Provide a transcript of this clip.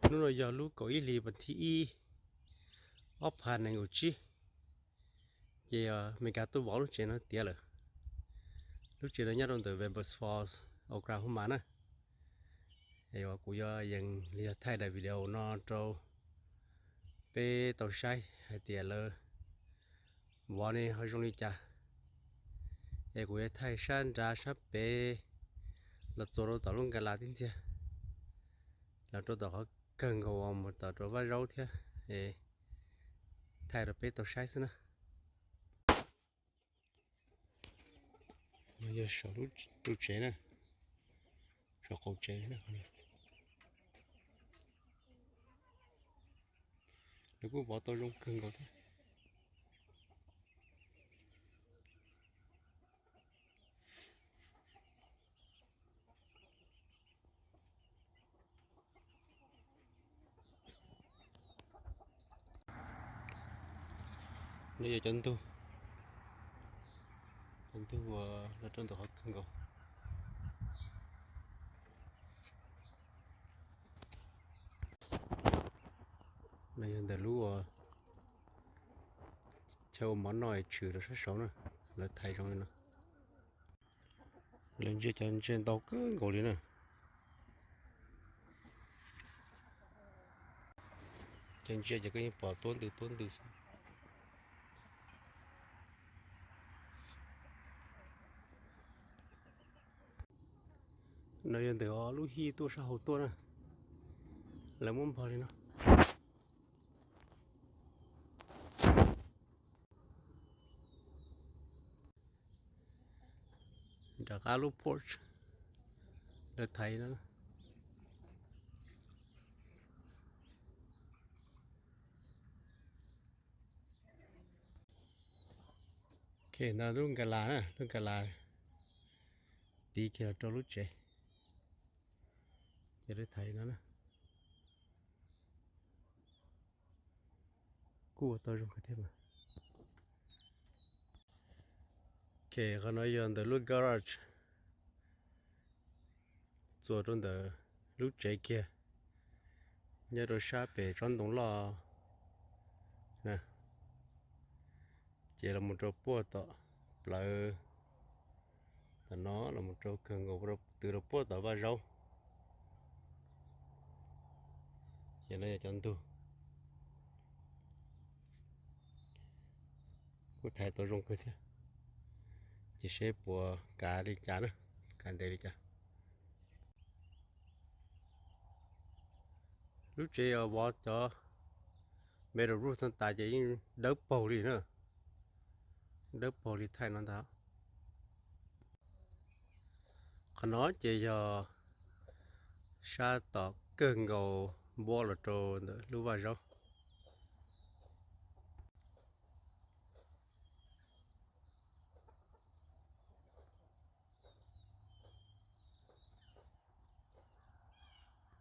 Hnub no yog lub kaum ib hlis vas thib ib, ob phav nees nkaum tsib, ces Amelikas tuaj vov lub tsev no tiav lawm. Lub tsev no nyob rau ntawm Vapors Falls, Oklahoma na. Es kuv yuav yees li yog thaij daim video no rau peb tau saib hais tias lawv vov ne ho zoo li cas. Es kuv yuav thaij sab nrad sab pem los txuas rau tom lub nkas las tib ntxiag, los rau tom qhov kawg nkaus mus tom rau vaj zaub thiab, es thaij rau peb tau saib xwb na. No yog saum lub tsev na, saum qaum tsev na. Lawv kuj vov tau zoo kawg nkaus thiab. No yog cov ntug, cov ntug uas los rau ntawm qhov kawg nkaus. No yog ntawm lub uas chaw ua mov noj es tshwm rau sab saud na, lawv thaiv zoo li no. Lawv ntsia cov ntsia ntau kawg nkaus li na. Cov ntsia ces koj yeej pom tuab ntws tuab ntws xwb. No yog ntawm lub hij tuaj sab hauv tuaj na, lawv muab npog li no. Nram qab lub porch lawv thaiv no. Ok, no lub nkas las na, lub nkas las tiv kiag los rau lub tsev. Ces lawv thaiv no na. Kuj ua tau zoo kawg thiab mas. Ok, qhov no yog ntawm lub garage txuas rau ntawm lub tsev kiag, nyob rau sab pem tsob ntoo loj na. Ces los mus rau puag tom plawv, tom no los mus rau kawg nkaus rau twg rau puag tom vaj zaub. Ces no yog cov ntug. Kuj thaiv tau zoo kawg thiab. Ces seb puas kav li cas na, kav ntev li cas. Lub tsev uas vov cov metal roof no tas ces yeej dawb paug li na, dawb paug li thaij no ntag. Qhov no ces yog sab tom kawg nkaus npuab los rau ntawm lub vaj zaub.